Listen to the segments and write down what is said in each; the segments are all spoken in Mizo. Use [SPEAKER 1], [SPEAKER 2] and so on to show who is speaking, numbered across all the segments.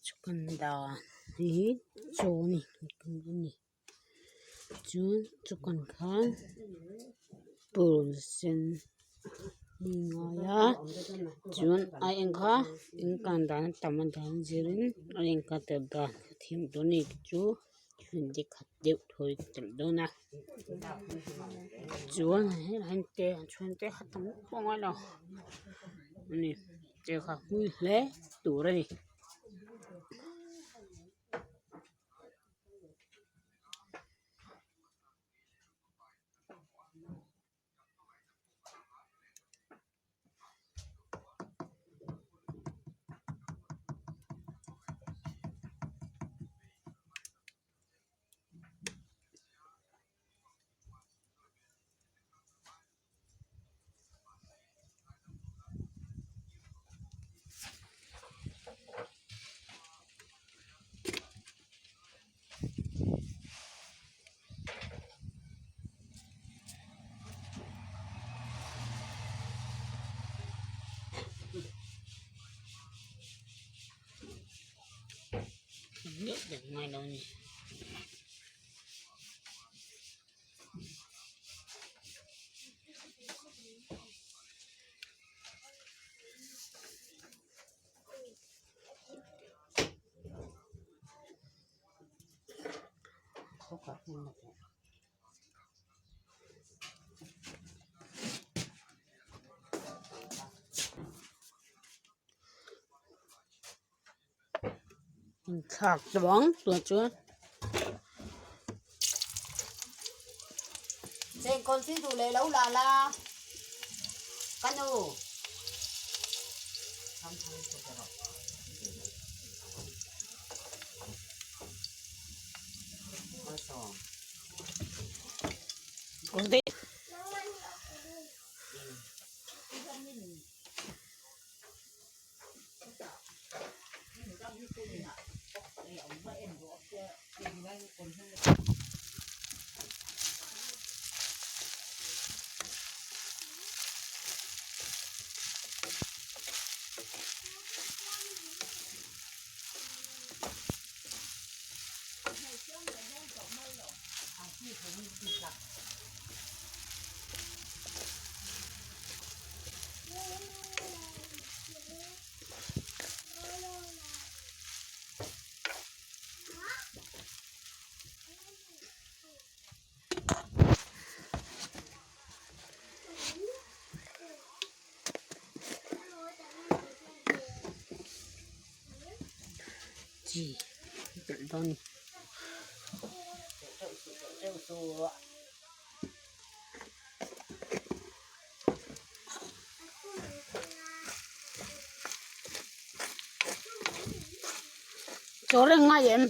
[SPEAKER 1] Chhukan dan hei hi chaw a ni a ni chuan chhukan khan purun sen a ngai a chuan aieng kha in kan dan a tam a dan a zirin aieng kha telh dan a thiam dawn a ni chu hmun khat deuh thaw in telh dawn a chuan helaiah hian te an chhung te kha tam pawh a ngai lo a ni te kha hmui hle tur a ni. Deuh deuh ngai lo a ni. Thlak chuang tûr chuan.
[SPEAKER 2] Chengkawl si duh leh lo la la ka nu.
[SPEAKER 1] Chi telh dawn a ni. Chaw reng ngai em?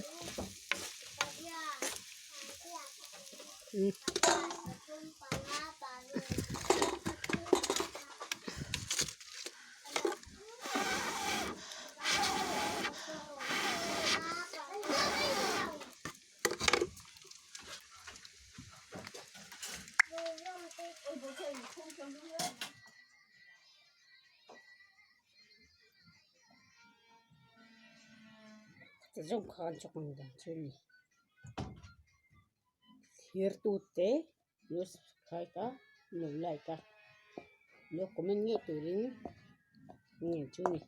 [SPEAKER 1] Zawng khan chawk ang dan chu a ni. Thlir tute lo subscribe a lo like a lo comment ngei turin ngen chu a ni.